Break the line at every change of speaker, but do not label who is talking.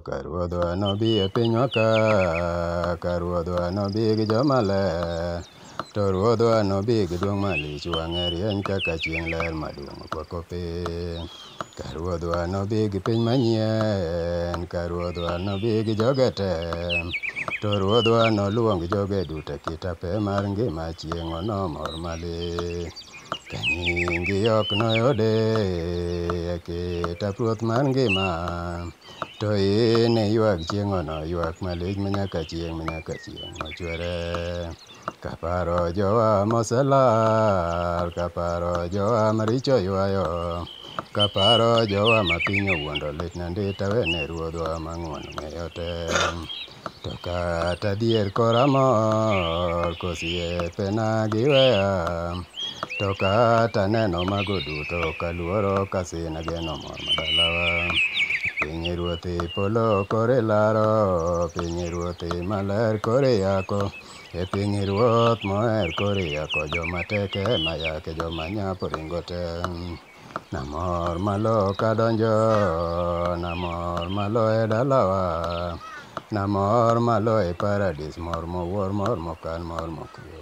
Ka Ruodhwa nobi e pinywa ka, ka Ruodhwa nobi gi jomaler, to Ruodhwa nobi gi duong' malich, wang'e rieny kaka chieng' ler maduong' okwako piny. Ka Ruodhwa nobi gi piny manyien, ka Ruodhwa nobi gi joge te, to Ruodhwa noluong joge duto e kitape mar ngima chieng' onomor malich. Ka nyingi ok noyude e kitap Ruoth mar ngima, to in iywag chieng'ono ywak malich manyaka chieng' manyaka chieng' mochwere. Kaparo jowa moselal, kaparo jowa maricho ywayo, kaparo jowa ma piny owuondo litna ndi tawene Ruodhwa mang'won ng'eyo te. To kata dhier koro amor, kosiepena giweya, to kata neno mago duto kaluoro kasin ageno mor madalawa. Piny Ruoth e polo koro ilaro, piny Ruoth maler koro iyako, e piny Ruoth moher koro iyako, joma tek ema yake, joma nyap oringo te. Namor malo kadonjo, namor malo e dalawa, namor malo e paradis, mor mowuor, mor mokan, mor mokwe.